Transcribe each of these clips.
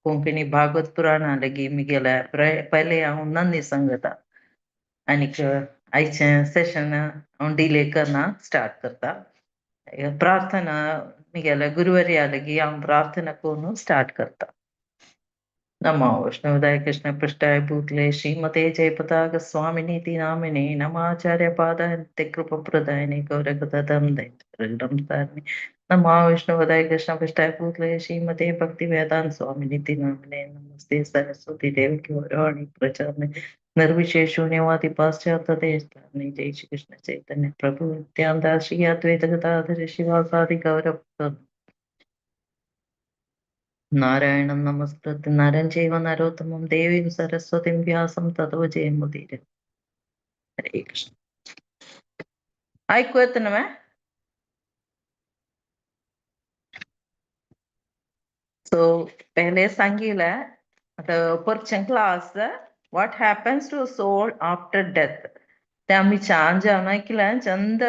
कोंकणी भागवत पुराणा लगी मिगेल्या पयले हांव नंदी सांगता आनीक आयचें सेशन हांव डिले करना, स्टार्ट करता. प्रार्थना मिगेल्या गुरुवर्या लगी हांव प्रार्थना करून स्टार्ट करता. नमो विष्णुदाय कृष्ण पृष्ठाय भूतले श्रीमते जयपताक स्वामिनीति नामिने नमाचार्य पादान्ते कृपप्रदायिने गौरकथां दैत्यं नमो विष्णुपदाय कृष्ण पृष्ठाय भूतले श्रीमते भक्ति वेदांत स्वामिनीति नामिने नमस्ते सरस्वती देव गौरवाणी प्रचारणे निर्विशेष शून्यवादी पाश्चात्य देश. जय श्री कृष्ण चैतन्य प्रभु नित्यानंद श्री अद्वैत गदाधर शिवासादि गौरव. നാരായണം നമസ്കൃത്യ നരം ചൈവ നരോത്തമം ദേവീം സരസ്വതിം വ്യാസം തതോ ജയമുദീര. ഹരേ കൃഷ്ണ. आयकू नव्हे? सो पहिले सांगितलं आता परचें class, what happens to soul after death. ते आमी छान जावन आयकलें, चंद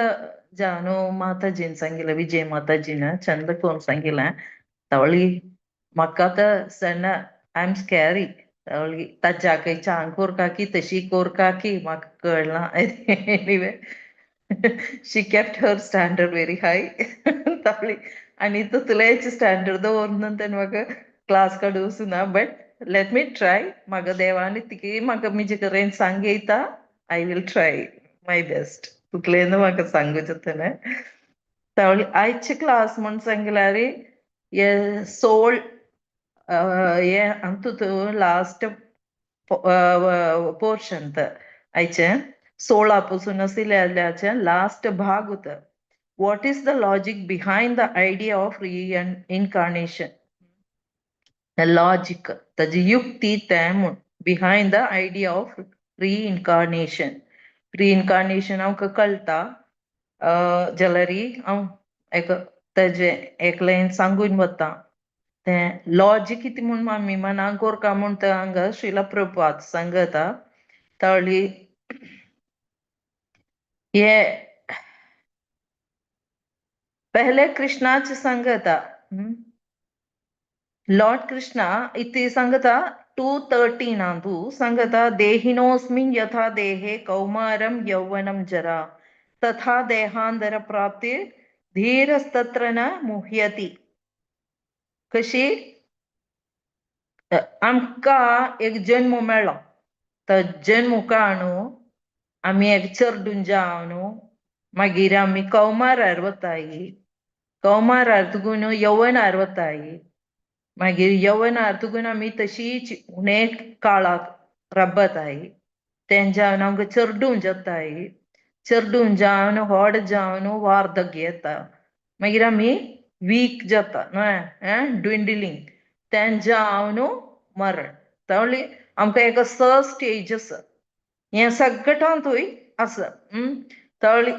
जावन माताजीन सांगिलें, विजय माताजीन चंद करून सांगिलें. तवळी म्हाका तर सण्ण I am scary. तवळी ताज्याकय छान कोरका की तशी कोरका की म्हाका कळना. Anyway, she kept her standard very high. तवळी आनी तितलेच स्टँडर्ड दवरून तेणें म्हाका क्लास काडूंक ना, बट let me try. म्हाका देवान तिकी म्हाका म्हजे कडेन सांगयता, I will try my best. तितलें म्हाका सांगू जातलें. तवळी आयचे क्लास म्हूण सांगल्यार हे सोल हे अंतू लास्ट पोर्शन आयचें 16 पासून आशिल्ल्याचें लास्ट भाग उत. What is the logic behind the idea of reincarnation? The logic, ताजी युक्ती तें म्हूण behind the idea of reincarnation. Reincarnation आमकां कळटा जाल्यार हांव एक ताजें एकलें सांगून वता. तें लॉजीक कितें म्हूण आमी मनाक कोरका म्हूण तें हांगा श्रील प्रभुपाद सांगता. तळी हे पहले कृष्णाच सांगता. लॉर्ड कृष्णा इति सांगता 2.13 अंतु सांगता, देहिनोस्मिन् यथा देहे कौमारं यौवनं जरा तथा देहांतर प्राप्ती धीरस्तत्र न मुह्यति. कशी आमकां एक जन्म मेळ्ळो, तो जन्म काणू आमी एक चेडून जावन मागीर आमी कौमारार वताय, कौमारार तुगून यौवनार वताय, मागीर यौवनार तुगून आमी तशीच उणेक काळाक रब्बताय, तेंच्यान आमकां चेडूं जाताय, चेडूं जावन व्हड जावन वार्धक्य येता, मागीर आमी वीक जाता न्हय, ड्विंडलिंग, तेंजावन मरण. तवळी आमकां एक स स्टेज आसा, हें सगळ्यांतूय आसा. तवळी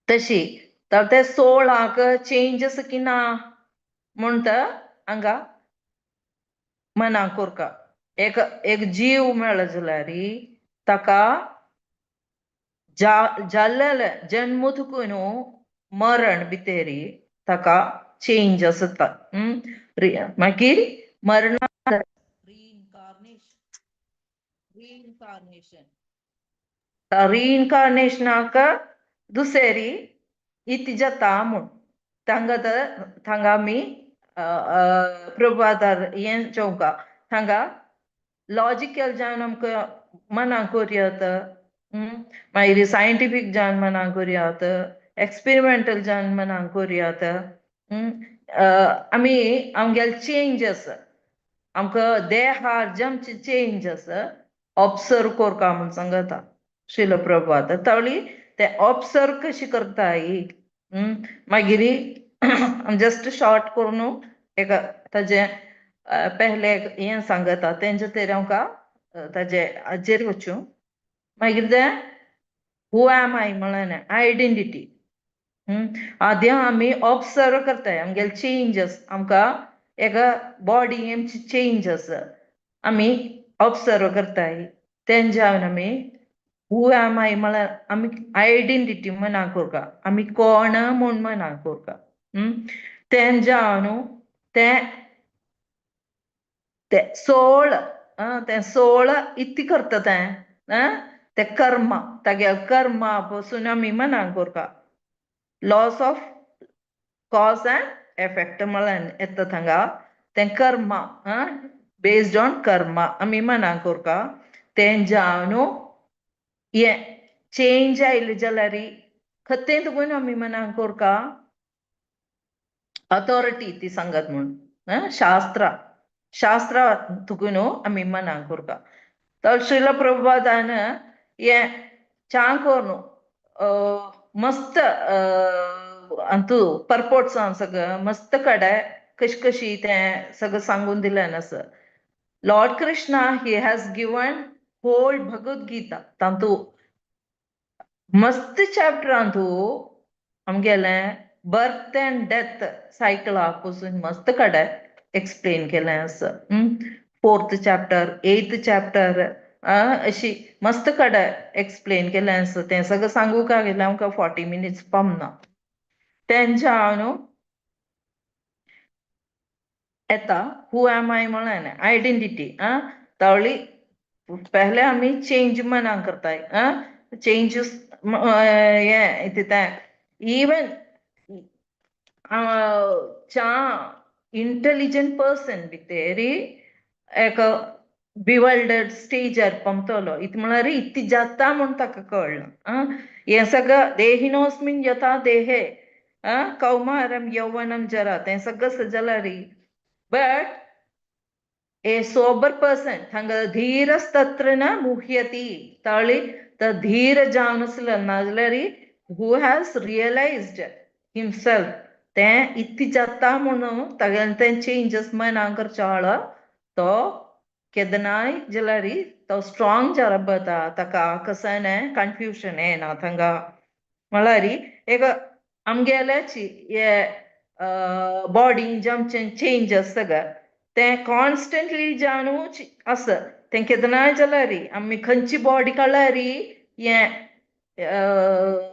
तशी तर ते सोळाक चेंजस की ना म्हणटा हांगा मनाक कोरका. एक एक जीव मेळ्ळो जाल्यार ताका जाल्लेले जन्म तुकून मरण भितरी ताका चेंज आसता. मागीर मरणा रिइन्कार्नेशन, रिइन्कार्नेशन, रिइन्कार्नेशनाक दुसरी इति जाता म्हूण थांगा थांगा आमी प्रभुपादार हें चोवंका. थांगा लॉजिकल जावन आमकां मनाक कोरयात, मागीर सायंटिफीक जावन मनाक कोरयात, एक्सपेरिमेंटल जावन मनाक कोरयात. आमी आमगेले चेंज आसा, आमकां देहार जे आमचे चेंज आसा ऑब्सर्व कोरका म्हूण सांगता श्रील प्रभुपाद. तवळी ते ऑब्सर्व कशी करताय? मागीर जस्ट शॉर्ट करून एक ताजें पहले हें सांगता, तेंचे तेर आमकां ताजे हाजेर वचूं. मागीर तें हू एम I म्हळ्यार आयडेंटिटी. आदी आमी ऑब्सर्व करताय आमगेले चेंजस, आमकां एका बॉडी आमची चेंज आसा आमी ऑब्सर्व करताय, तेंच्यान आमी हू एम I म्हळ्यार आमी आयडेंटिटी मनाक कोरका, आमी कोण म्हूण मनाक कोरका. तेंजावन तें ते सोळ तें सोळ इत्ती करता तें तें कर्म तागे कर्मा पसून आमी मना करता laws of cause and effect म्हळ्यार येता थांगा तें कर्मा बेस्ड ऑन कर्मा आमी मना करता तें जावन हें चेंज आयलें जाल्यार खतें तुकून आमी मना करता अथॉरिटी ती सांगत म्हूण शास्त्र शास्त्र तुकून आमी मना करता. तर श्रील प्रभुपादान हें चांग करून मस्त अंतू पर्पोर्ट्स सगळं मस्त कडे कशी कशी तें सगळं सांगून दिलें आसा. Lord Krishna he has given whole Bhagavad Gita तांतू मस्त चॅप्टरांतू आमगेलें बर्थ अँड डेथ सायकला पसून मस्त कडे एक्सप्लेन केलें आसा. फोर्थ चॅप्टर एथ चॅप्टर अशी मस्त कडे एक्सप्लेन केलें आसा. तें सगळें सांगूंक गेल्यार आमकां 40 मिनिट्स पावना. तेंच्या न्हू येता हू एम I म्हळ्यार आयडेंटिटी. आं तावळी पहले आमी चेंज मना करताय आं चेंजीस हें तें इवन चा इंटेलिजंट पर्सन भितरी एक बिवल्डर्ड स्टेजार पावतलो. इत म्हळ्यार इत्ती जाता म्हूण ताका कळना. आं हें सगळं देहिनोस्मिन यथा देहे आं कौमारम यौवनम जरा तें सगळं जाल्यार बट ए सोबर पर्सन थांगा धीरस्तत्र न मुह्यति ताळी the धीर जावन आसले नाजाल्यार who has realised himself तें इत्ती जाता म्हणून तागेलें तें चेंजस मना करच्या तो केदनाय जाल्यार तो स्ट्रॉंग जाता ताका कसाय कन्फ्युजन येना थांगा. म्हळ्यार एक आमगेल्याची हे बॉडी जे आमचें चेंज सगळें तें कॉन्स्टंटली जाणूच आसा. तें केदनाय जाल्यार आमी खंयची बॉडी काडल्यार हें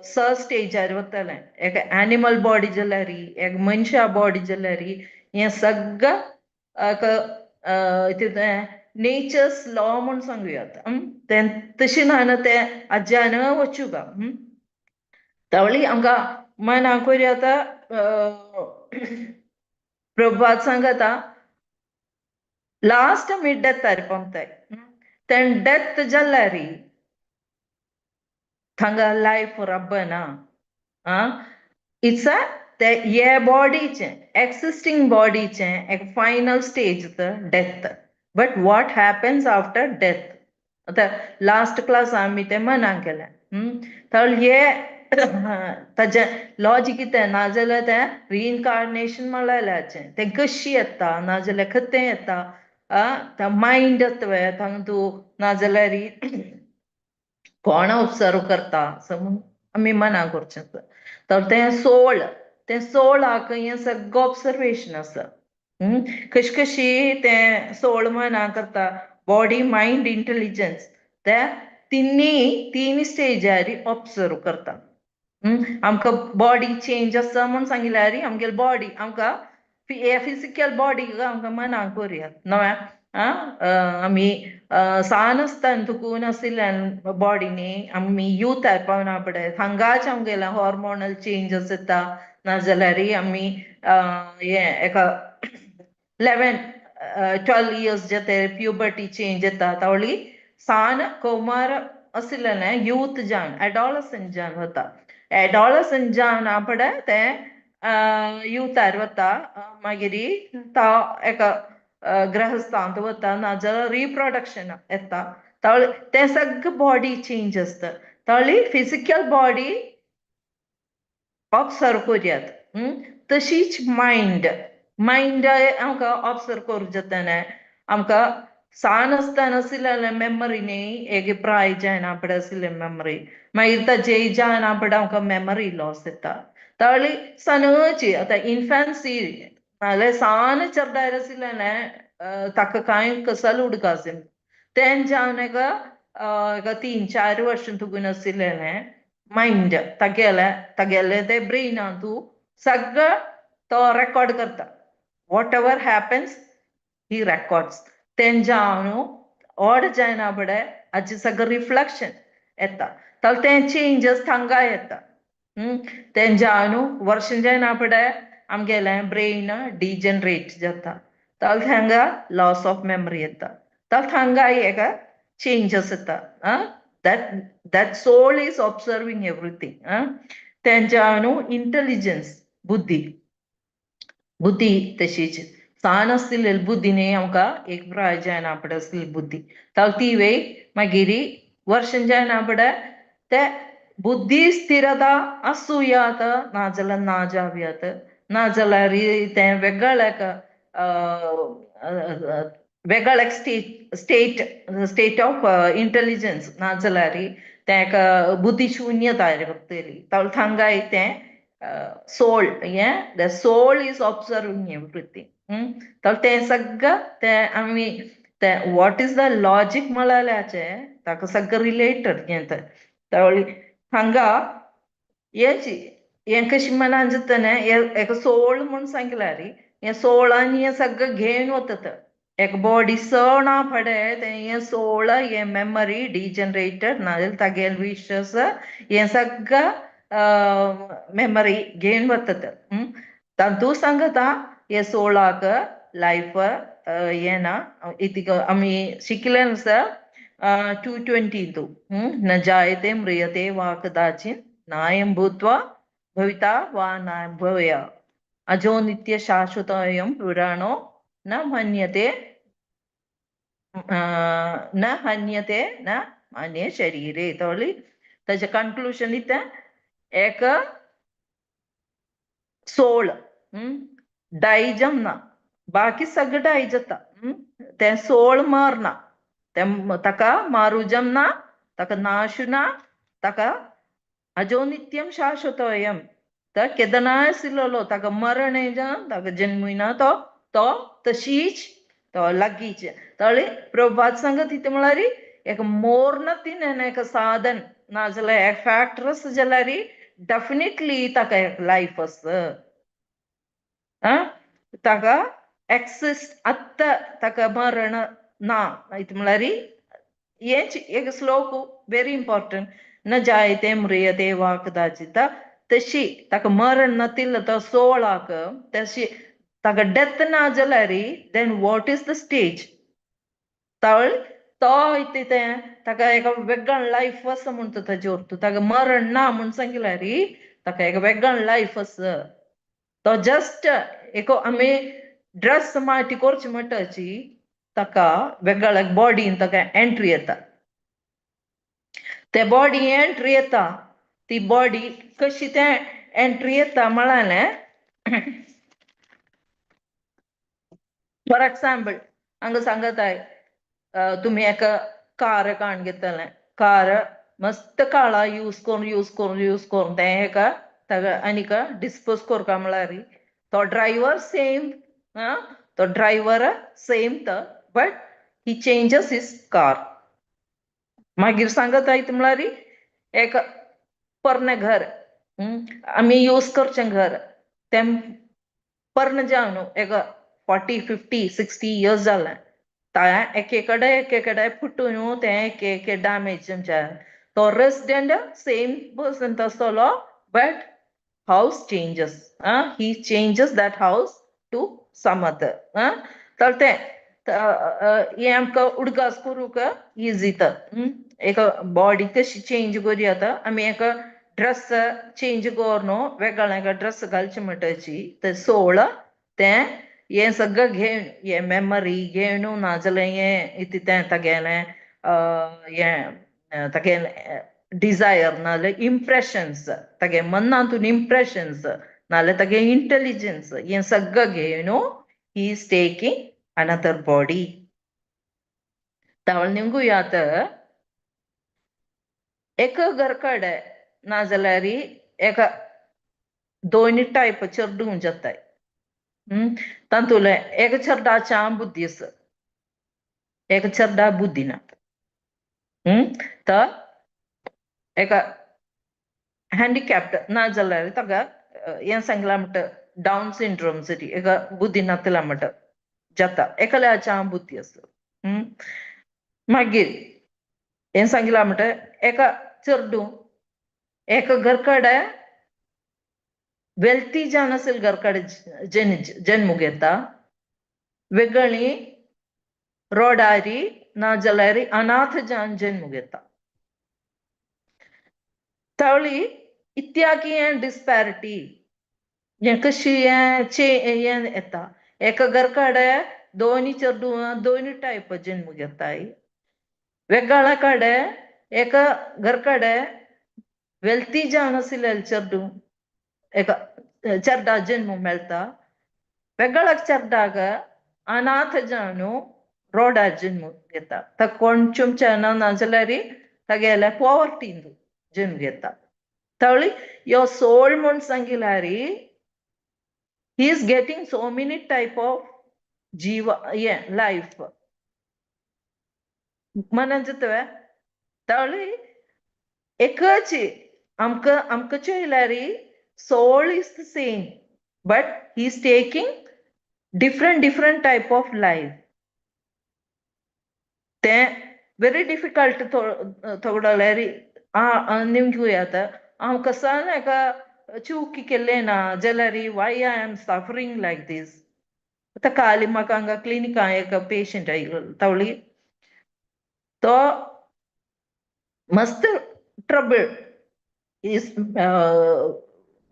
स स्टेजार वतलें. एक एनिमल बॉडी जाल्यार एक मनशा बॉडी जाल्यार हें सगळें एक कितें नेचर्स लॉ म्हूण सांगूया. तें तशें ना तें आज्यान वचूंक तावळी आमकां मना करूं आतां प्रभुपाद सांगता लास्ट आमी डेथार पावताय. तें डेथ जाल्यार थांगा लायफ रब्बना आं it's a ते हे बॉडीचें एक्सिस्टींग बॉडीचें एक final stage the death. But what happens after death आतां लास्ट क्लास आमी तें मना केलें. तर हे ताजें लॉजीक कितें नाजाल्यार तें रिइन्कार्नेशन म्हणलेल्याचें तें कशी येता नाजाल्यार खतें येता आं मायंड येता थांगा तूं नाजाल्यार कोण ऑब्सर्व करता असं आमी मना करचें. तर तें सोळ तें सोळाक हें सगळें ऑब्सर्वेशन आसा. कशी कशी तें सोळ मना करता बॉडी मायंड इंटेलिजन्स ते तिन्ही तीन स्टेजार ऑब्सर्व करता. आमकां बॉडी चेंज आसा म्हूण सांगिल्यार आमगेली बॉडी आमकां फिजिकल बॉडी आमकां मना करुया नव्या आं आमी सान आसतना तुकून आशिल्ल्यान बॉडी न्ही आमी यूथ पावना पडे हांगाच आमगेले हॉर्मोनल चेंजस येता नाजाल्यार आमी हें एका 11-12 इयर्स जाता प्युबर्टी चेंज येता. तावळी सान कौमार आशिल्लें यूथ जावन एडोलसंट जावन वता. एडोलसंट जावन पडे तें युथार वता मागीर तो एका गृहस्थांत वता नाजाल्यार रिप्रोडक्शन येता. तावळी तें सगळें बॉडी चेंज आसता. तावळी फिजिकल बॉडी ऑब्सर्व करुयात. तशीच मायंड मायंड आमकां ऑब्सर्व करूं जाता. आमकां सान आसतना आशिल्लें मेमरी न्ही एक प्राय जायना पडे आशिल्लें मेमरी मागीर ताजे जायना पडे आमकां मेमरी लॉस येता. तावळी सनची आतां इन्फन्सी नाजाल्यार सान चेडवार आशिल्लें ताका कांय कसल उडकास तें जावन एका एका 3-4 वर्सां तुगून आशिल्लें मायंड तागेलें तागेलें तें ब्रेनांतू सगळें तो रेकॉर्ड करता. Whatever happens he records. तेंच्या न्हू ऑड जायना फुडें हाचे सगळें रिफ्लेक्शन येता, ताल तें चेंजस थांगा येता. तेंच्या न्हू वर्षां जायना फुडें आमगेलें ब्रेन डिजनरेट जाता, ताल थांगा लॉस ऑफ मेमरी येता, ताल थांगा एका चेंजस येता. That soul is observing everything. तेंच्या न्हू इंटेलिजन्स, बुद्धी, बुद्धी तशीच सान आसलेली बुद्धी न्ही आमकां एक प्राय जायना फुडें आसलेली बुद्धी, ताल ती वे मागीर वर्षां जायना फुडें ते बुद्धी स्थिरता आसूयात नाजाल्यार ना जावयात, नाजाल्यार तें वेगळेक वेगळे स्टेट ऑफ इंटेलिजन्स, नाजाल्यार तें एक बुद्धी शून्यताय फक्त ताल थांगाय तें सोल हें the soul is observing everything. तर तें सगळें तें आमी तें what is the logic म्हळ्याचें ताका सगळें रिलेटेड हें तें. तावळी हांगा हेची हें कशें मनान जाता एका सोल म्हूण सांगल्यार हें सोळान हें सगळें घेवन वता. एक बॉडी सणा फुडें तें हें सोळ हें मेमरी डिजनरेटेड नाजाल्यार तागेले विशस हें सगळें मेमरी घेवन वतात. तातूंत सांगता हे सोळाक लायफ येना इतिक आमी शिकले आसा 222. न जायते म्रियते वा कदाचिन नायं भूत्वा भविता वा न भवय अजो नित्य शाश्वतोऽयं पुराणो न मन्यते न हन्यते न मान्ये शरीरे. तोळी ताजें कन्क्लूजन इतें एक सोळ डाय जमना, बाकी सगळें डाय जाता, तें सोळ मारना, तें ताका मारू जमना, ताका नाशू ना, ताका अजो नित्यम शाश्वतोयम तर केदनाय आशिल्लो ताका मरण येना, ताका जन्मूय ना, तो तो तशीच तो लागींच. तळी प्रभुपाद सांगत कितें म्हळ्यार एक मोर्न तिणें एक साधन नाजाल्यार एक फॅक्टर आसा जाल्यार डेफिनेटली ताका एक लायफ आसा, ताका एक्सिस्ट आत्तां ताका मरण ना. कितें म्हळ्यार हेंच एक श्लोक वेरी इम्पॉर्टंट, न जायते म्रियते वा कदाचित तशी ताका मरण नातिल्लो तो सोळाक तशी ताका डेथ ना जाल्यार then what is the stage. तळ तो इतें तें ताका एका वेगळ लायफ आसा म्हणटा ताजें अर्थ ताका मरण ना म्हूण सांगल्यार ताका एक वेगळ लायफ आसा. तो जस्ट एक आमी ड्रेस माटी करची म्हणटाची ताका वेगळ्या बॉडीन ताका एंट्री येता, ते बॉडी एंट्री येता, ती बॉडी कशी ते एंट्री येता म्हळ्यार फॉर एक्झाम्पल हांगा सांगत तुमी एका कार काण घेतलें, कार मस्त काळा यूज करून यूज करून यूज करून तें एका ताका आनीक डिस्पोज करपा म्हळ्यार तो ड्रायव्हर सेम, तो ड्रायव्हर सेम तो but he changes his car. मागीर सांगत कितें म्हळ्यार एक पोरणें घर आमी यूज करचें घर तें पोरणें जावन न्हू एक 40 50 60 इयर्स जालें, तें एके कडेन एके कडेन फुटून न्हू तें एक एक डॅमेज जालें. तो रेसिडेंट सेम पर्सन आसतलो but house changes, he changes that house to some other. तर तें हें आमकां उडगास करूंक इजी तर एक बॉडी कशी चेंज करी आतां आमी एक ड्रेस चेंज करून वेगळें एका ड्रेस घालचे म्हणटाची तें सोळ तें हें सगळें घेवन हें मेमरी घेवन नाजाल्यार हें इतें तें तागेलें हें तागेलें डिजायर नाजाल्यार इम्प्रेशन्स तागे मनांतून इम्प्रेशन्स नाजाल्यार तागे इंटेलिजन्स हें सगळें घेवन he is taking another body. तावळ निंगुयात एक घर कडेन नाजाल्यार एका दोन टायप चेडूं जाताय, तातूंतलें एक चेडवाच्या बुद्धी आसा, एक चेडा बुद्धी ना. तर एका हँडिकॅप्ड नाजाल्यार ताका हें सांगलां म्हणटा डावन सिंड्रोम जरी एका बुद्धी नातला म्हणटा जाता, एकल्याच्या बुद्धी आसा. मागीर हें सांगिलां म्हणटा, एका चेडूं एका घरकडे वेल्थी जावन आशिल्ले घरकडे जन्म घेता, वेगळी रोडारी नाजाल्यार अनाथ जावन जन्म घेता. तावळी इत्याकी हें डिस्पॅरिटी हें कशी हें चे हें येता. एका घरकडे दोनी चेडवां दोनी टायप जन्म घेताय, वेगळ्या कಡೆ एका घरकडे वेल्थी जावन आशिल्ले चेडूं एका चेरडा जन्म मेळटा, वेगळ्या चेरडाक अनाथ जावन रोडार जन्म घेता. ताका कोण चुमचेना नाजाल्यार तागेल्या पॉवर्टीन जन्म घेता. तावळी यो सोल म्हूण सांगिल्यार he is getting so many type of jiva, yeah, life. मनान जाता. तावळी एकच आमकां आमकां चोयल्यार soul is the same, but he is taking different different type of life. तें व्हेरी डिफिकल्ट थोडल्यार निमगूया. आतां हांव कसान एका चुकी केल्लें ना जाल्यार why I am suffering like this? आतां काली म्हाका हांगा क्लिनिकां एक पेशंट आयलो. तावळी तो मस्त ट्रबल is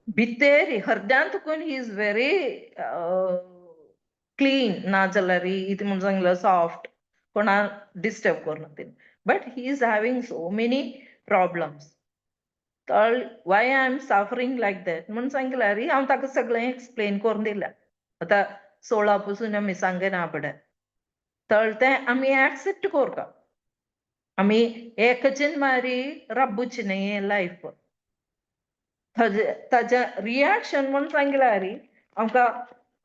भितर हृदयांत तुकून he is very clean, नाजाल्यार इतें म्हूण सांगलें सॉफ्ट, कोणा डिस्टर्ब करना तें, but he is having so many problems. तर why I am suffering like that म्हूण सांगल्यार हांव ताका सगळें एक्सप्लेन करून दिलें. आतां सोळा पसून आमी सांगना पडे तर तें आमी एक्सेप्ट करता. आमी एक जन्मारी रब्बूची न्ही लायफ. ताजें रिएक्शन म्हूण सांगल्यार आमकां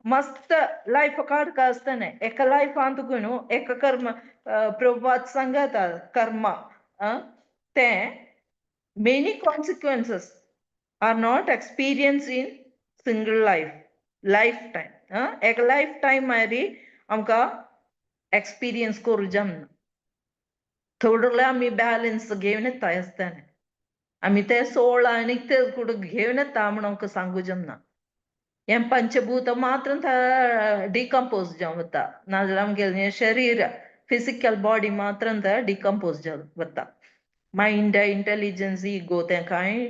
मस्त लायफ काडका आसतना एका लायफान तुका न्हू एका कर्म प्रभुपाद सांगता कर्मा तें many consequences are not experienced in single life, lifetime. एक लायफ टायम मारी आमकां एक्सपिरियन्स करूं जमना. थोडले आमी बॅलन्स घेवन येता आसतना आमी ते सोळ आनी ते कुठं घेवन येता म्हणून आमकां सांगू जमना. हें पंचभूत मात्र डिकम्पोज जावन वता, नाजाल्यार आमगेलें शरीर फिजिकल बॉडी मात्र डिकम्पोज जावन वता. मायंड, इंटेलिजन्स, इगो तें कांय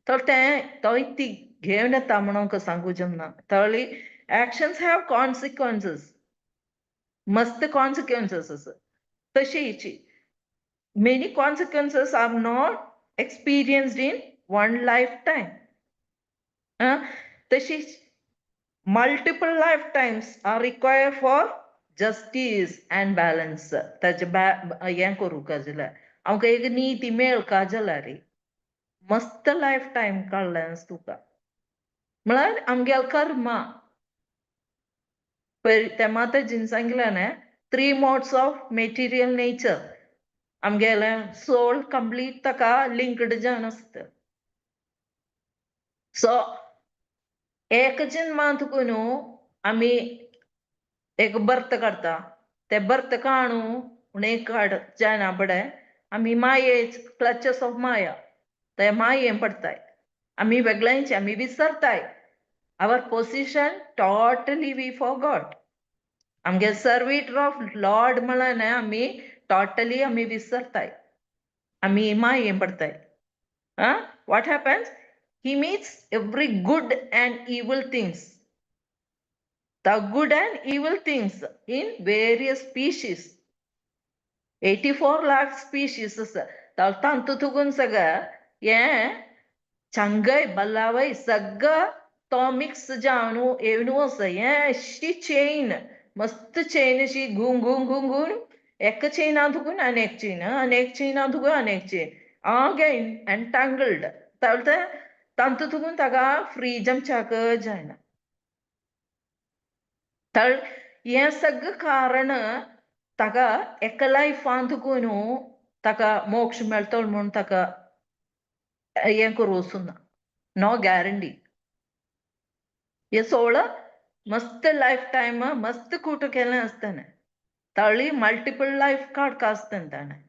तर तें तो ती घेवन येता म्हणून आमकां सांगू जमना. तळी actions have consequences, मस्त कॉन्सिक्वन्सीस आसा. तशीच many consequences are not experienced in one lifetime. तशीच multiple lifetimes are required for justice and balance. ताचे हें करूंक जाल्यार आमकां एक नीती मेळका जाल्यार मस्त लायफ टायम काडलें तुका. म्हळ्यार आमगेले कर्मा पयर ते माताजीन सांगलें न्ही, three modes of material nature. आमगेलें सोल कंप्लीट ताका लिंक्ड जावन आसता. सो एक जन्मांत तुका न्हू आमी एक बर्थ काडटा, ते बर्थ काणू उणें काड जायना पडे आमी माये, क्लचेस ऑफ माया, ते मायेन पडताय आमी. वेगळ्यांचे आमी विसरताय. Our position totally we forgot. आमगे सर्विटर ऑफ लॉर्ड म्हळ्यार न्हय आमी टोटली आमी विसरताय, आमी मायेन पडताय. What happens? He meets every good and evil things, the good and evil things in various species, 84 lakh species आसा. तांतू तुगून सगळं हें चंगय बल्लावय सगळं तो मिक्स जावन येवन आसा. हें अशी चेन, मस्त चेन अशी घुम घुम घुम घुम, एक चेना तुगून अनेक चेन, अनेक चेना तुगून अनेक चेन अगेन एंटांगल्ड. तांतू तुगून ताका फ्री जमच्याक जायना. तर हें सगळें कारण ताका एका लायफान तुका न्हू ताका मोक्ष मेळटलो म्हूण ताका हें करूं वचूना, नो गॅरंटी. हे सोळ मस्त लायफ टायम मस्त कूट केलें आसतना. तळी मल्टिपल लायफ काडका आसता ताणें.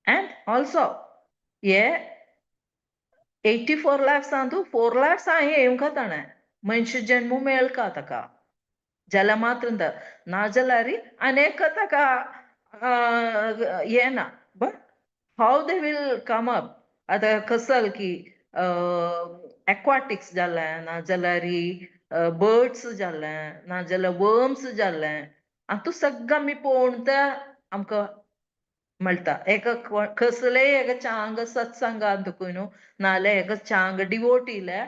अँड ऑल्सो हे 84 lakhs अंतू 4 lakhs येवंक ताणें मनुष्य जन्म मेळका ताका ಜಲ ಮಾತ್ರ ನಾಜಲಾರಿ ಅನೇಕ ತಕ येना. But how they will come up? आतां कसल की एक्वाटिक्स जालें नाजाल्यार बर्ड्स जालें नाजाल्यार वर्म्स जालें, हातूंत सगळें आमी पळोवन ते आमकां मेळटा. एक कसलेय एक चांग सत्संगान तुका न्हू नाजाल्यार एक चांग डिवोटीले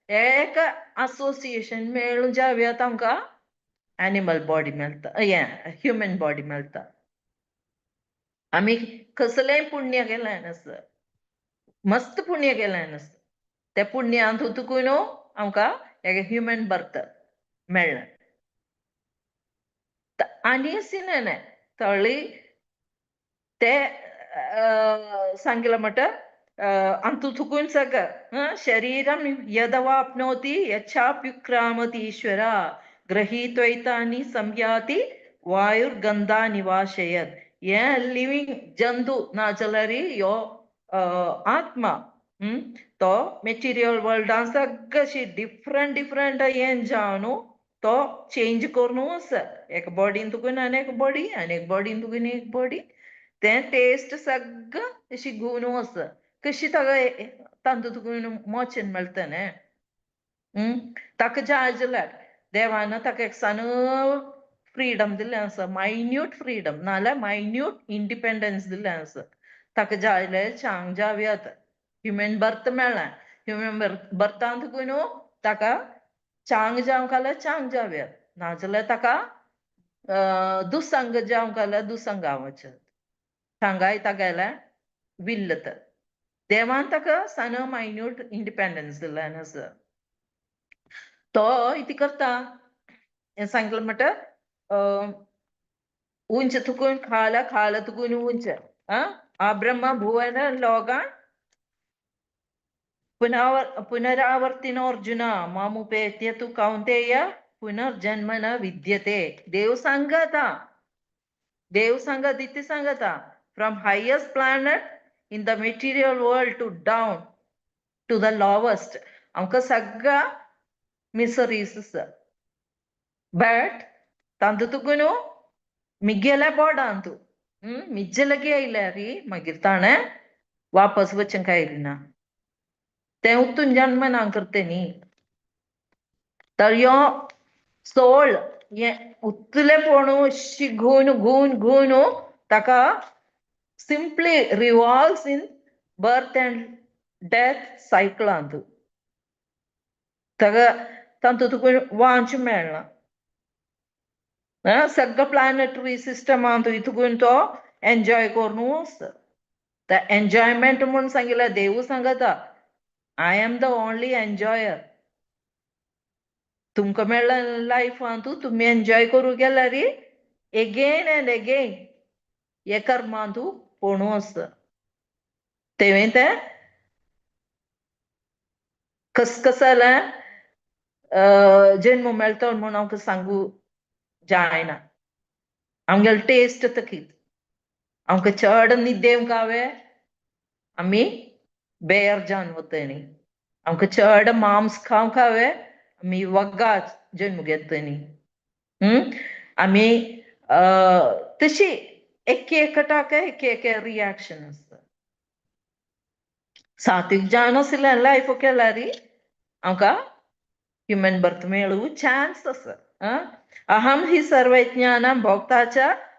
एक असोसिएशन मेळून जावया तांकां एनिमल बॉडी मेळटा, हें ह्युमन बॉडी मेळटा. आमी कसलेंय पुण्य केलें नासता, मस्त पुण्य केलें नासता, त्या पुण्यान तुका न्हू आमकां एक ह्युमन बर्थ मेळ्ळें. आनी सिनेने तळी ते सांगितलं म्हटल्यार अंतु थुकून सगळं शरीरम यदवाप्नोति यच्चाप्युक्रामति ईश्वर ग्रहीत्वैतानि संयाति वायुर्गंधा निवाशयत्. हे लिविंग जंतू नाजाल्यार ह्यो आत्मा तो मेटिरियल वर्ल्डान सगळशी डिफरंट डिफरंट हें जावन न्हू तो चेंज करून आसा. एक बॉडीन तुकून आनी एक बॉडी आनी एक बॉडीन तुकून एक बॉडी, तें टेस्ट सगळं अशी गुण आसा. कशी ताका तांतूं तुका मोचन मेळटा न्ही. ताका जाय जाल्यार देवान ताका एक सान फ्रीडम दिल्लें आसा, मायन्यूट फ्रीडम नाजाल्यार मायन्यूट इंडिपेंडन्स दिल्लें आसा. ताका जाय जाल्यार चांग जावयात. ह्युमन बर्थ मेळ्ळें, ह्युमन बर्थान तुका न्हू ताका चांग जावंक जाल्यार चांग जावयात, नाजाल्यार ताका दुसंग जावंक जाल्यार दुसंगा वचत. थांगाय तागेलें विल्ल तर देवान ताका सान मायन्यूट इंडिपेंडन्स दिल्लें आसा. तो इतें करता हें सांगलें म्हणटा उंच तुकून खाला खाला तुकून उंच आ ब्रह्म भुवन लोकान पुनरावर्तिनो अर्जुन मामुपेत्य तु कौन्तेय पुनर्जन्म न विद्यते. देव सांगता, देव सांगत इतें सांगता, from highest planet in the material world to down to the lowest आमकां सगळ्या मिसरीस आसा. बट तांतूं तुका न्हू मिगेल्या बोर्डांतू मिज्जे लागीं आयल्यार मागीर ताणें वापस वचूंक आयलें ना, तें उतून जन्म ना करता न्ही. तर ह्यो सोळ हें उतलें पळोवन अशी घुवन घुवन घुवन ताका simply revolves in birth and death सायकलांत ताका तातूंत तुका वांच मेळना. सगळो प्लॅनेटरी सिस्टमांत तुकून तो एन्जॉय करून आसता. ते एन्जॉयमेंट म्हूण सांगिल्लें देवू सांगता, I am the only enjoyer. तुमकां मेळ्ळा लायफांतू तुमी एन्जॉय करूं गेल्यार एगेन अँड एगेन हे कर्मांतू पोणू आसता. तेवें तें कसकसलें जन्म मेळटा म्हूण आमकां सांगू जायना. आमगेलो टेस्ट तकीत आमकां चड न्हिदेवंक गावे आमी बेर जावन वतली, आमकां चड मांस खावंक गावे आमी वग्गा जन्म घेतली. आमी तशी एक एकटाक एक एक रिएक्शन आसता. सात्वीक जावन आशिल्ल्या लायफ केल्यार आमकां ह्युमन बर्थ मेळूं चान्स आसा. अहम हि सर्वज्ञानां भोक्ता च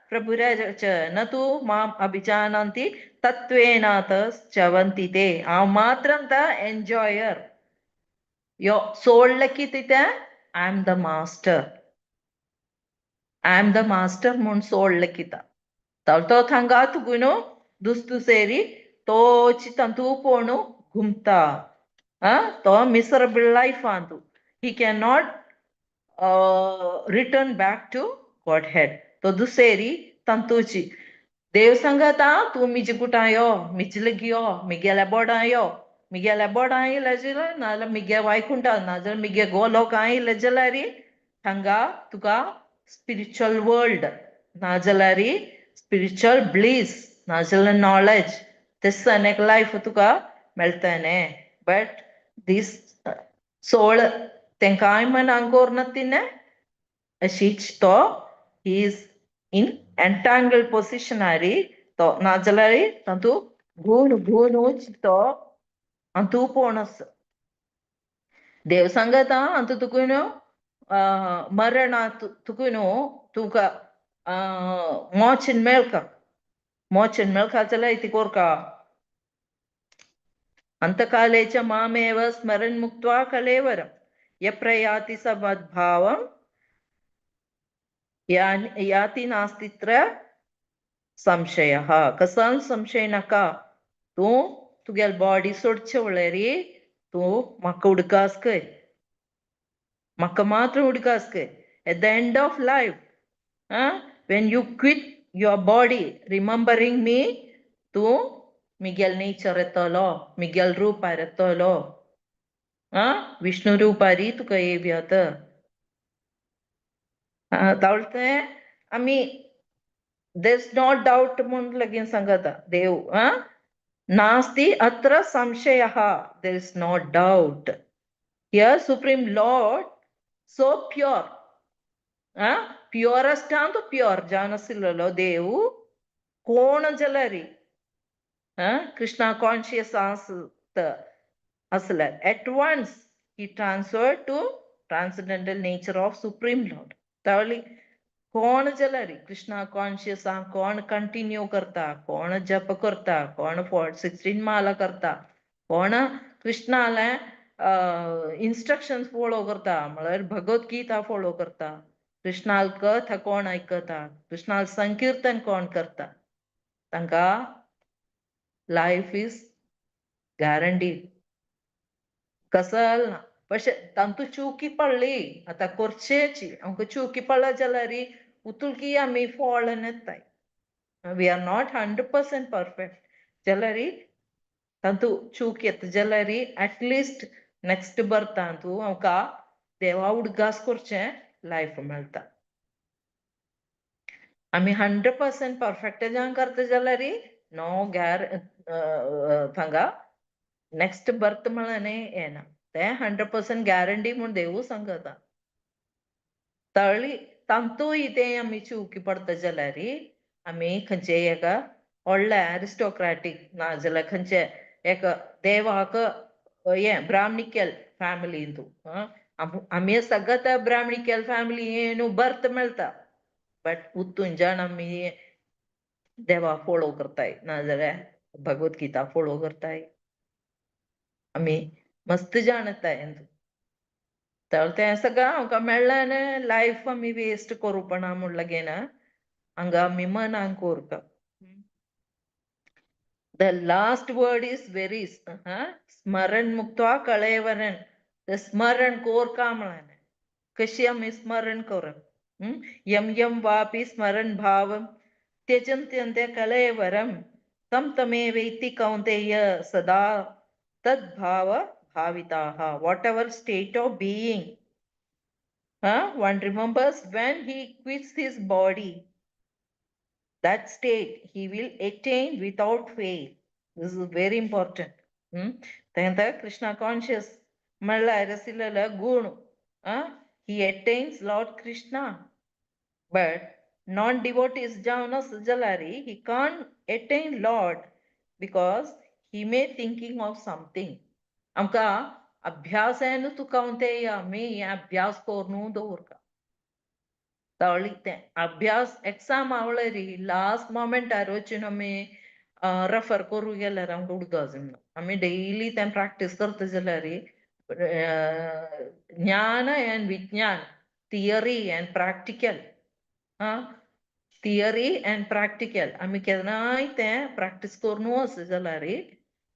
प्रभुरज च न तु माम अभिजानन्ति तत्त्वेनात च्यवन्ति ते. हांव मात्रम the enjoyer. यो सोडलें की तितें I am the master, I am the master म्हूण सोडलें किता तर तो थांगा तुका न्हू दुसदुसेरी तोच तांतू पळोवन घुमता. तो miserable लायफांतू he can not return back to Godhead. तो दुसरी तांतूची देव सांगता तूं मिजे कुटां यो, मिजे लागीं यो, मिगेल्या बोडां यो, मिगेल्या बोडां येयले जाल्यार नाजाल्यार मिगे वैकुंठा नाजाल्यार मिगे गोलोकां येयले जाल्यार हांगा तुका स्पिरिच्युअल वर्ल्ड नाजाल्यार स्पिरिच्युअल ब्लीस नाजाल्यार नॉलेज तेसान एक लायफ तुका मेळटलें. बट these soul तेंकांय मनांक कोरना अशीच तो is in entangled पोजिशनारी तो नाजाल्यार तातूंत गुण गुणूच तो अंतू पोण आसा. देव सांगता अंतू तुका न्हू मरणा तुका न्हू तुका मोचन मेळका, मोचन मेळका जाल्यार ती कोरका. अंतकाले च मामेव स्मरन् मुक्त्वा कलेवरं यप्रयाति स मद्भावं याति नास्तित्र संशयः. कसान संशय नाका. तूं तुगेल बॉडी सोडचे वळेरी तूं म्हाका उडकास कर, म्हाका मात्र उडकास कर. At the end of life when you quit your body remembering me तूं मिगेल नेचर येतलो, मिगेल रुपार येतलो, विष्णू रुपारी तुका येवयात. तावळते आमी there is no doubt म्हूण लगीन सांगता देव. नास्ति अत्र संशयः, there is no doubt. Here Supreme Lord so pure, purest अंतु प्योर जाणसिल्लो देव कोण जाल्यार कृष्णा कॉन्शियस आसत असल्यार at once he transfer to transcendental nature of Supreme Lord. तावळी कोण जाल्यार कृष्णा कॉन्शियस आहा, कोण कंटिन्यू करता, कोण जप करता, कोण 16 माला करता, कोण कृष्णाले इन्स्ट्रक्शन्स फॉलो करता, म्हळ्यार भगवत गीता फॉलो करता, कृष्णाल कथा कोण आयकता, कृष्णाल संकीर्तन कोण करता, तांकां लायफ is guaranteed. कसल ना. पशे तांतू चुकी पडली आतां करचेची आमकां चुकी पडला जाल्यार उतुलकी आमी फॉलन येताय. We are not 100% perfect जाल्यार तांतू चूक येता जाल्यार एटलिस्ट नेक्स्ट बर्थांतू आमकां देवा उडगास करचें लायफ मेळटा. आमी 100% परफेक्ट जावन करता जाल्यार नो गॅर थांगा नेक्स्ट बर्थ म्हळ्यार येना. तें 100% गॅरंटी म्हूण देवू सांगता. तळी तांतूय तें आमी चुकी पडता जाल्यार आमी खंयचेय एका व्हडल्या एरिस्टोक्रेटीक नाजाल्यार खंयचे एका देवाक हें ब्राह्मणिकल फॅमिलींतू आमी सगळं ब्राह्मणिकल फॅमिली न्हू बर्थ मेळटा, बट उतूनच्यान आमी देवा फॉलो करताय नाजाल्यार भगवत गीता फॉलो करताय आमी मस्त जाणताय. तर तें सगळें आमकां मेळ्ळें लायफ आमी वेस्ट करूपणा म्हूण लागीं हांगा आमी मनांक कोरता. The last word is very स्मरण मुक्त्वा कळेवरण. स्मरण कोरका म्हळ्यार कशी आमी स्मरण करप? यम यम वापी स्मरण भावम त्यजन्त्यन्ते कलेवरम तम तमेवैति कौन्तेय सदा तद्भाव भाविताः. Whatever state of being one remembers when he quits his body, that state he will attain without fail. This is very important. तेंता Krishna conscious म्हणल्यार आशिल्लो गुण, he attains Lord Krishna. But non-devotees जावन आसा जाल्यार he can't attain Lord because he may thinking of something. आमकां अभ्यासान तुका ते आमी हे अभ्यास करून दवरता. तळी तें अभ्यास एक्साम आवळरी लास्ट मोमेंटार वचून आमी रेफर करूं गेल्यार आमकां उडगास ना. आमी डेली तें प्रॅक्टीस करता जाल्यार ज्ञान एंड विज्ञान, theory and practical, theory and practical आमी केन्नाय तें प्रॅक्टीस करून वच जाल्यार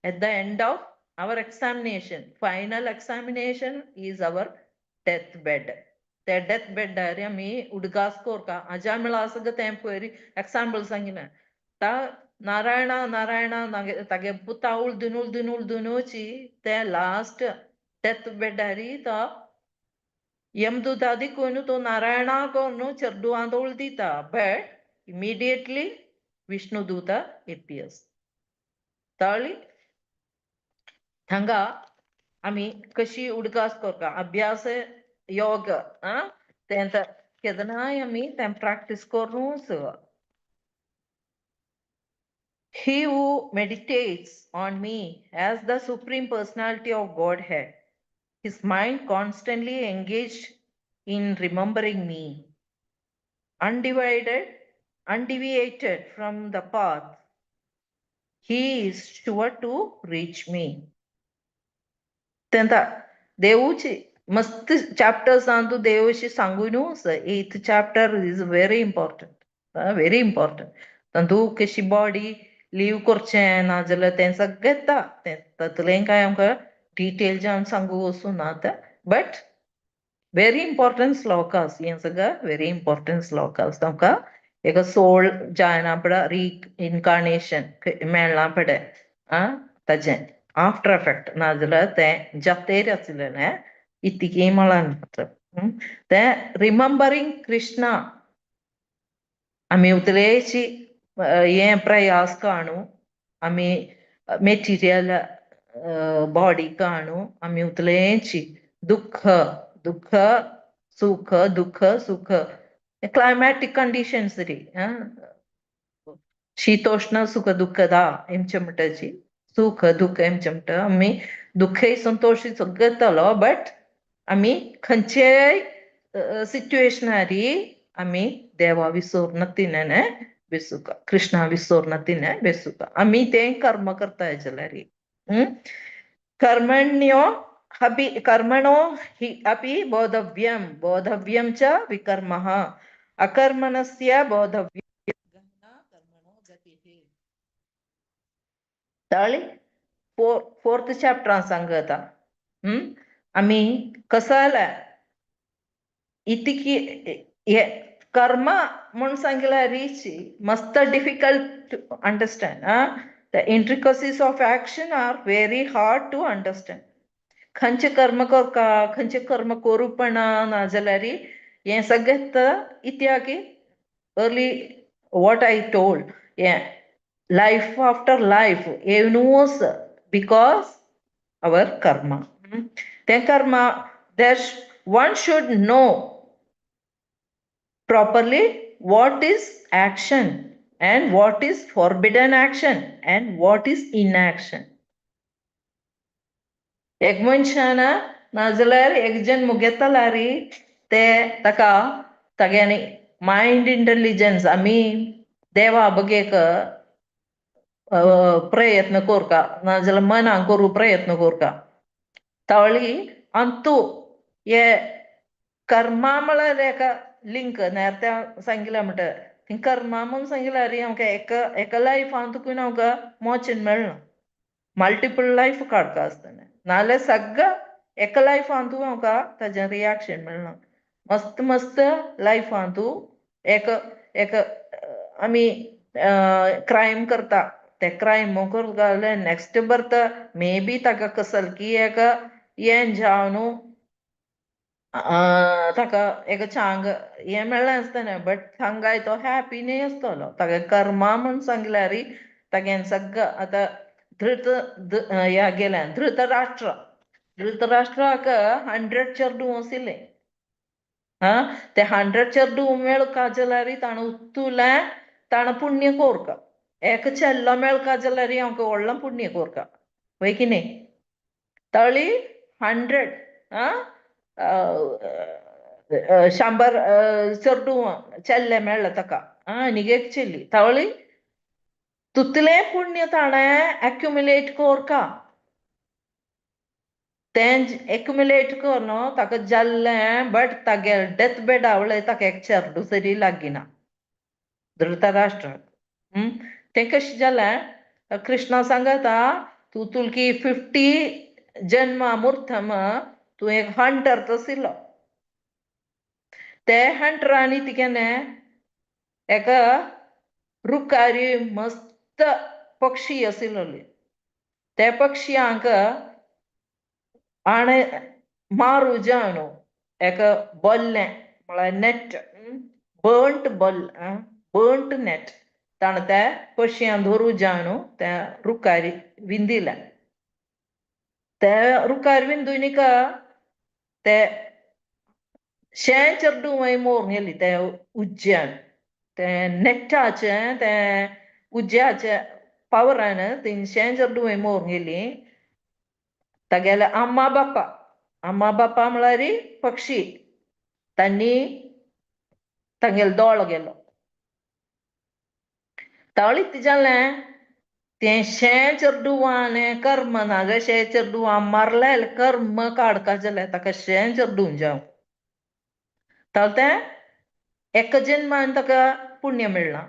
at the end of our examination, final examination is our death bed. त्या डेथ बेडार आमी उडगास कोरका आजा मेळा सगळं तें पयर एक्साम्पल सांगिना ता नारायणा नारायणा तागे पुता उलदून उलदून उलदूनची ते लास्ट डेथ बेडारी तो यमदूता दिकून तो नारायणा करून चेडवां उलदिता. But Immediately Vishnuduta appears. ताळी हांगा आमी कशी उडगास करता अभ्यास योग तें केदनाय आमी तें प्रॅक्टीस करूच. He who meditates on me as the Supreme Personality of Godhead, his mind constantly engaged in remembering me, undivided, undeviated from the path, he is sure to reach me. तेंता देवूची मस्त चॅप्टर्स तूं Devshi सांगूनच. Eighth chapter is very important, very important. तातूं कशी body leave करचें नाजाल्यार तें सगळें येता तें. तातूंतलें कांय आमकां डिटेल जावन सांगू वचूं ना आतां, बट वेरी इम्पॉर्टंट श्लोकास हें सगळं. वेरी इम्पॉर्टंट श्लोकास आमकां एक सोल जायना पडा, रिइन्कार्नेशन मेळना पडे ताजें आफ्टर एफेक्ट नाजाल्यार तें जातेर आसलेलें इतकी म्हळां तें रिमेंबरींग कृष्णा. आमी उतलेची हें प्रयास काणू, आमी मेटिरियल बॉडी काणू, आमी उतलेची दुःख दुःख सुख दुःख सुख, क्लायमॅटीक कंडिशन्स री, शीतोष्ण सुख दुःखदा एमचे म्हणटाची सुख दुःख एमचे म्हणटा. आमी दुःखय संतोष सगळें येतलो, बट आमी खंयचेय सिट्युएशनारी आमी देवा विसोर तिने बेसुका, कृष्णा विसोर तिने बेसुका. आमी तें कर्म करताय जाल्यार कर्मण्यो अपि कर्मणो हि अपि बोधव्यं, बोधव्यं च विकर्मः, अकर्मणस्य बोधव्यं गहना कर्मणो गतिः. ताळी फोर्थ चॅप्टरान सांगता आमी कसं इतकी हे कर्म म्हूण सांगल्यार रीची मस्त difficult to understand. The intricacies of action are very hard to understand. खंयचे कर्म करका, खंयचे कर्म करूपणा नाजाल्यार हें सगळें इत्याकी अर्ली what I told, हें life after life येवनूच because our karma. तें कर्म there one should know properly what is action and what is forbidden action and what is inaction. एक मनशान नाजाल्यार एक जन्म घेतला री ते ताका तागेली मायंड इंटेलिजन्स. आमी देवा बगेक प्रयत्न करका नाजाल्यार मनान करूं प्रयत्न करका तावळी अंतू हे कर्मा म्हळ्यार एका लिंक नेरत्या सांगितलें म्हणटा. ती कर्मा म्हणून सांगितल्यार री आमकां एका एका लायफान तुका आमकां मोचन मेळना, मल्टिपल लायफ काडता आसतना. नाजाल्यार सगळं एका लायफान तूं आमकां ताजें रिएक्शन मेळना. मस्त मस्त लायफान तूं एक एक आमी क्रायम करता, ते क्रायम करता जाल्यार next birth may be ताका कसलकी एक हें जावन ताका एक चांग हें मेळ्ळें आसतलें, बट थांगाय तो हॅपी न्हय आसतलो. ताका कर्मा म्हूण सांगल्यार तागें सगळं आतां धृत ह्या गेल्या धृतराष्ट्र, धृतराष्ट्राक 100 चेडूं आशिल्लें. हा ते 100 चेडूं मेळका जाल्यार ताणें उत्तुलें ताणें पुण्य कोरका. एक चेल्लो मेळका जाल्यार आमकां व्हडलें पुण्य कोरका वय की न्ही. तळी 100 100 चेडूं चेल्ले मेळ्ळें ताका आनीक एक चेल्ली. तवळी तुतलें पुण्य ताणें एक्युमुलेट कोरका. तें एक्युमुलेट करून ताका जाल्लें, बट तागे डेथ बेड आवळे ताका एक चेडूं तरी लागीना धृतराष्ट्र. तें कशें जालें? कृष्णा सांगता तूं तुलकी 50 जन्मा मुर्थम तूं एक हंटर तशिल्लो. ते हंटरांनी तिगेलें एका रुखारी मस्त पक्षी आशिल्ले, ते पक्षयांक आणे मारू जावन एक बोल्लें म्हळ्यार नेट बर्न्ट बोल बर्न्ट नेट ताणें त्या पशयां धरू जावन त्या रुखार विंदिलें. त्या रुखार विंदूनिका ते शें चेडूं मोर गेली ते उज्ज्यान ते नेटाचें ते उज्ज्याचे पावरान ती शें चेडूं मोर गेली. तागेले अम्मा बाप्पा, अम्मा बाप्पा म्हळ्यार पक्षी, तांणी तांगेलो दोळो गेलो. तळीत जालें तें शें चेडवान कर्म नाजाल्यार शें चेडवां मारलें कर्म काडका जालें ताका शें चेडूं जावं तर तें एका जन्मान ताका पुण्य मेळ्ळां.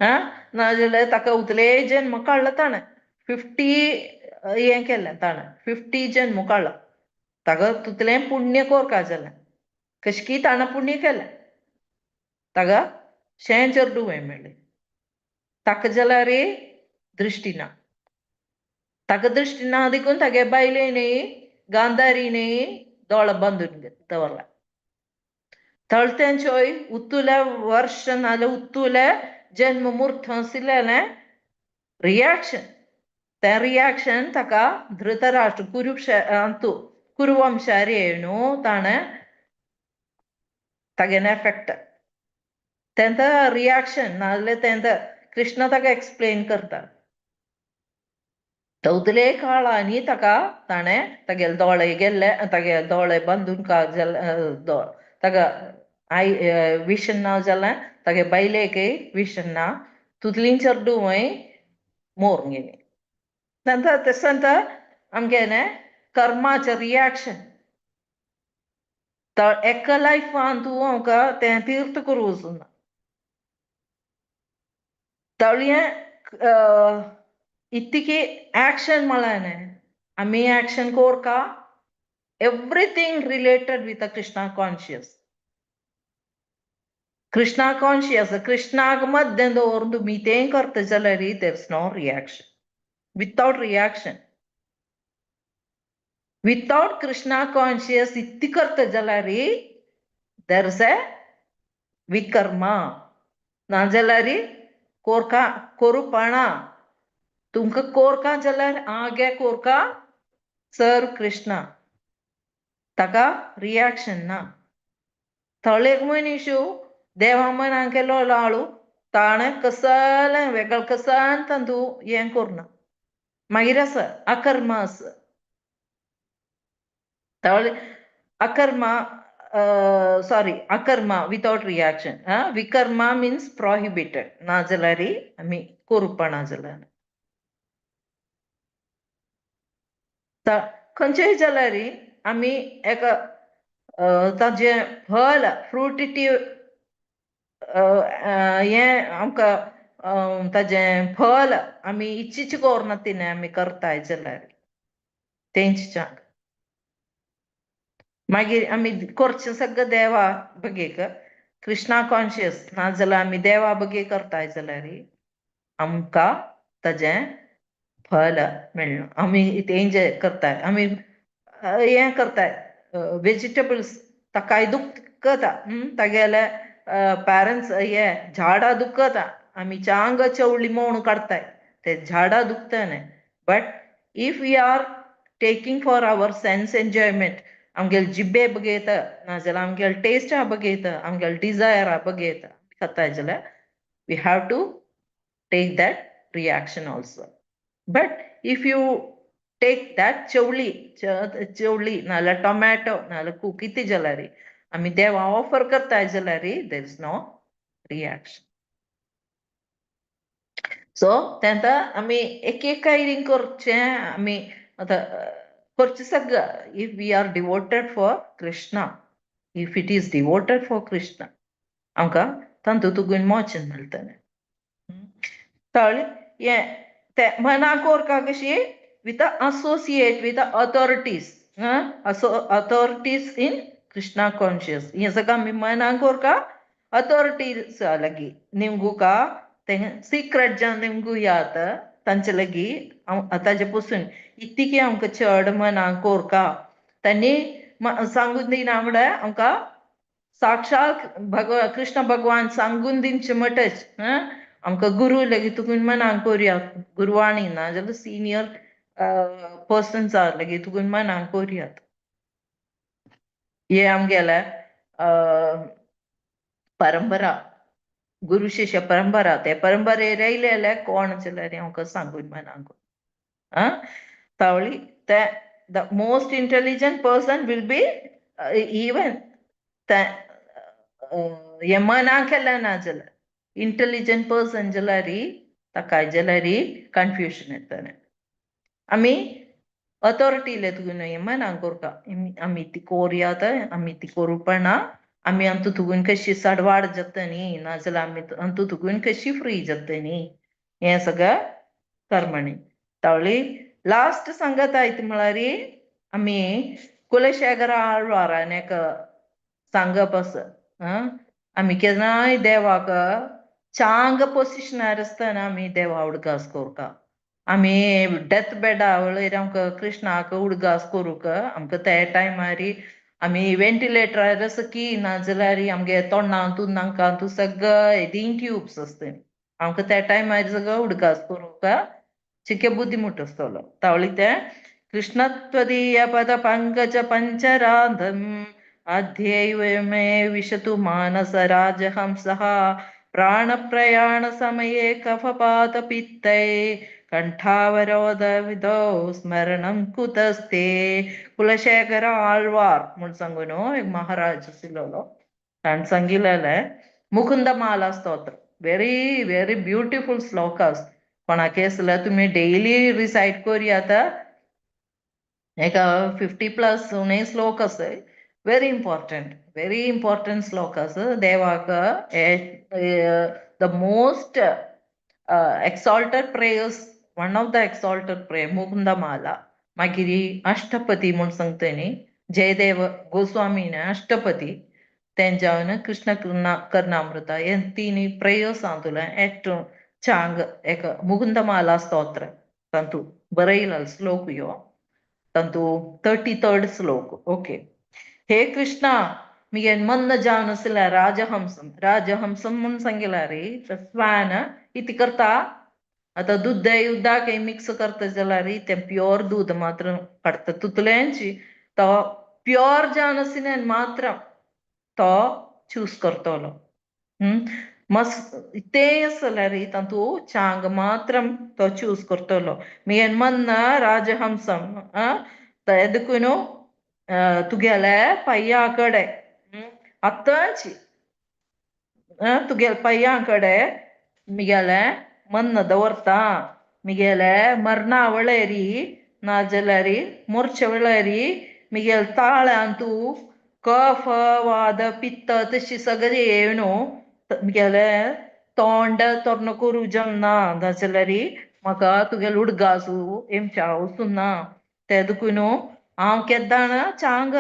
आं, नाजाल्यार ताका उतले जन्म काडला ताणें 50 हें केलें ताणें 50 जन्म काडला ताका तितलें पुण्य कोरका जालें. कशकी ताणें पुण्य केलें ताका शें चेडूं मेळ्ळें. ताका जाल्यार दृश्टी ना, ताका दृश्टी ना देखून तागे बायले न्ही गांधारी न्ही दोळो बांदून दवरला. तळत्यांचोय उतुले वर्ष नाजाल्यार उतुले जन्म मूर्त आशिल्लें रियाक्शन, तें रियाक्शन ताका धृतराष्ट्र कुरुक्षे कुरुवंशार येवन ताणें तागेलें एफेक्ट तेंत रियाक्शन नाजाल्यार तेंत कृष्ण ताका एक्सप्लेन करता. तवतले काळांनी ताका ताणें तागेले दोळे गेल्ले, तागे दोळे बांदून ताका I vision ना जालें, तागे बायलेकय विशन ना, तुतलीं चेडूंय मोर गेली. नंतर तशें आमगेलें कर्माचें रियाक्शन तर एका लायफान तूं आमकां तें तीर्थ करूं वचूना. तळयें इतकी एक्शन म्हळ्यार आमी action Korka everything related with a Krishna conscious. Krishna conscious, कृष्णाक मध्य दवरून तुमी तें करता जाल्यार there is no reaction. Without reaction. Without Krishna conscious इतली करता जाल्यार there is a विकर्मा. नाजाल्यार कोरका कोरुपणा तुमकां कोरका जाल्यार आगे कोरका सर कृष्णा ताका रियाक्शन ना. थोडे मनीस देवा मनान केलो लाळू ताणें कसलें वेगळें कसान तांतू हें करना. मागीर आसा अकर्मा आसा. तळ अकर्मा सॉरी अकर्मा वितावट रियाक्शन. विकर्मा मिन्स प्रोहिबिटेड नाजाल्यार आमी कोरुपा जाल्यार खंयचेय जाल्यार आमी एका ताजें फल फ्रुटिटी हें आमकां ताजें फल आमी इच्छिच कोरना तिणें आमी करताय जाल्यार तेंच मागीर आमी करचें सगळें देवा बगेक कृष्णा कॉन्शियस नाजाल्यार आमी देवा बगे करताय जाल्यार आमकां ताजें फल मेळना. आमी तेंजें करताय आमी हें करताय वेजिटेबल्स ताकाय दुखता तागेले पेरंट्स हे झाडां दुखता आमी चांग चवळी म्हूण काडताय ते झाडां दुखता. But if we are taking for our sense enjoyment आमगेले जिब्बे बगयता नाजाल्यार आमगेले टेस्टा बगयता आमगेले डिजायरा बगयता खाता जाल्यार we have to take that reaction also. But if you take that चवळी चवळी नाजाल्यार टोमॅटो नाजाल्यार कितें जाल्यार आमी देवा ऑफर करताय जाल्यार there is no reaction. So तेंता आमी एक एक कायरींग करचें आमी आतां करचें सगळें. If we are devoted for Krishna, if it is devoted for Krishna आमकां तांतूत तुगून मोचन मेळटलें. कळ्ळें? हें तें मनाक कोरका कशी with associate with authorities, authorities in Krishna conscious. हें सगळें आमी मनाक कोरका अथॉरिटीज लागीं निमगुका तें सिक्रेट जावन निमगू यात तांचे लागीं ताजे पसून इतकी आमकां चड मनाक कोरका तांणी सांगून दिना म्हळ्यार आमकां साक्षात कृष्ण भगवान सांगून दिवचे मटच आमकां गुरू लेगीत तुकून मनाक करुया, गुरवाणी ना जाल्यार सिनियर पर्सन्स लेगीत तुकून मनाक करुयात. हे आमगेले परंपरा, गुरु शिष्य परंपरा. ते परंपरेर आयलेले कोण जाल्यार आमकां सांगून मनाक तावळी ते the most intelligent person will be even हे मनाक केलें ना जाल्यार इंटेलिजंट पर्सन जाल्यार ताका जाल्यार कन्फ्युजन येतलें. आमी अथॉरिटीले तुगून हे मनाक करता, आमी ती कोरयात, आमी ती कोरुपणा, आमी अंतू तुगून कशी सडवाड जाता न्ही, नाजाल्यार आमी अंतू तुगून कशी फ्री जाता न्ही, हें सगळें कर्मणी. तावळी लास्ट सांगत आयत म्हळ्यार आमी कुलशेखर आळवारान एक सांगप आसा. आमी केन्नाय देवाक चांग पोजिशनार आसतना आमी देवा उडगास करता. आमी डेथ बेडा वळेर आमकां कृष्णाक उडगास करूंक आमकां त्या टायमार आमी व्हेंटिलेटरार आसा की नाजाल्यार आमगे तोंडांतू नाकांतू सगळें हेदीं ट्यूब्स आसता, आमकां त्या टायमार सगळो उडगास करूंक चिके बुद्धी मुट आसतलो. तावळी तें कृष्णत्वदीय पद पंकज पंचराधम अध्यैव मे विशतु मानस राजहंसः प्राणप्रयाण समये कफपात पित्तै कंठावरोध विधौ स्मरणं कुतस्ते. कुलशेखर आಳ್वार म्हूण सांगून एक महाराज आशिल्लो, ताणें सांगिल्लें Mukundamala Stotra, very very beautiful shlokas. कोणाक आसल्यार तुमी डेली रिसायट करुया. एका 50+ उणे श्लोक आसा, वेरी इम्पॉर्टंट, वेरी इम्पॉर्टंट श्लोक आसा. देवाक the most exalted prayers, one of the exalted prayer Mukundamala. मागीर अष्टपदी म्हूण सांगता न्ही, जयदेव गोस्वामीन अष्टपदी तेंच्यावन कृष्ण कर्णामृता हे तीन प्रेयर्स तुला एक चांग एक मुकुंदमाला स्तोत्र तांतू बरयला श्लोक यो तांतू 33rd श्लोक. ओके, हे कृष्णा, मिगे मन्न जावन आसल्या राजहंसम, राजहंसम म्हूण सांगिला रे स्वान इति करता. आतां दूद उदक मिक्स करता जाल्यार तें प्योर दूद मात्र काडटा तितलेंच तो प्योर जावन आशिल्ल्यान मात्र तो चूज करतलो. मस तें आसल्यार तातूंत चांग मात्र तो चूज करतलो. मिगे मन्न राजहंसम देखून तुगेले पांया कडेन आतांच तुगेले पांया कडेन मिगेलें मन्न दवरता. मिगेले मरणा वेळारी नाजाल्यार मोरचे वेळारी मिगेले ताळ्यांतू कफ वाद पित्त तशी सगळें येवन मिगेले तोंड तोर्ण करूं जमना, नाजाल्यार म्हाका तुगेले उडगासू हेमच्या वचून ना. ते देखून हांव केद्दाण चांग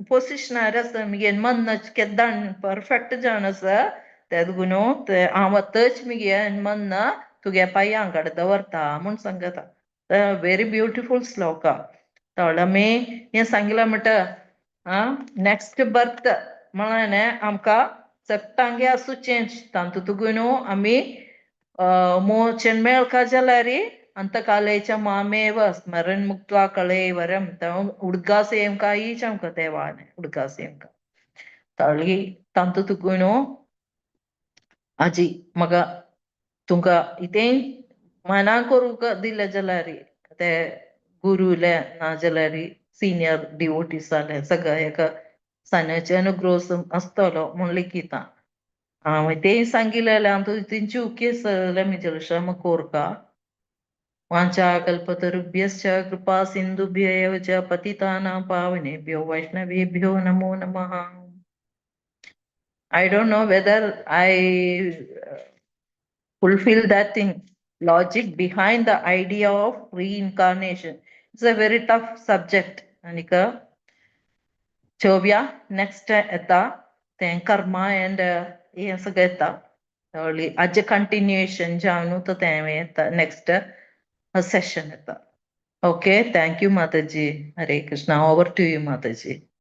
पोजिशनार आसा, मिगे मन्न केद्दाण परफेक्ट जावन आसा. ते देखून ते हांव आतांच मिगे मन्न तुगे पांयां कडेन दवरता म्हूण सांगता. Very beautiful shloka. थोडो आमी हें सांगलां म्हणटा नेक्स्ट बर्थ म्हळ्यार आमकां चकटांगे आसूचें तांतू तुगून आमी मोचन मेळका जाल्यार अंतकालेच मामेव स्मरण मुक्त्वा कळेवरम उडगास येमका ईच आमकां देवाने उडगास येमका तळी तांतू तुगून. आजी म्हाका तुमकां इतें मना करूंक दिलें जाल्यार ते गुरुले नाजाल्यार सिनियर डिवोटीसाले सगळ्या एका सान्याचे अनुग्रह आसतलो म्हूण लिखिता. हांवें तें सांगिल्लें हांव तेंची केस म्हजें कोरका. वाञ्छाकल्पतरुभ्यश्च कृपा सिन्धुभ्य एव च पतितानां पावनेभ्यो वैष्णवेभ्यो नमो नमः. I don't know whether I fulfill that thing, logic behind the idea of reincarnation. It's a very tough subject. Anika चोव्या next येता तें कर्मा and हें सगळें येता. हाजें कंटिन्युएशन जावन तर तें येता नेक्स्ट सेशन येता. Okay, thank you Mataji. Hare Krishna. Over to you Mataji.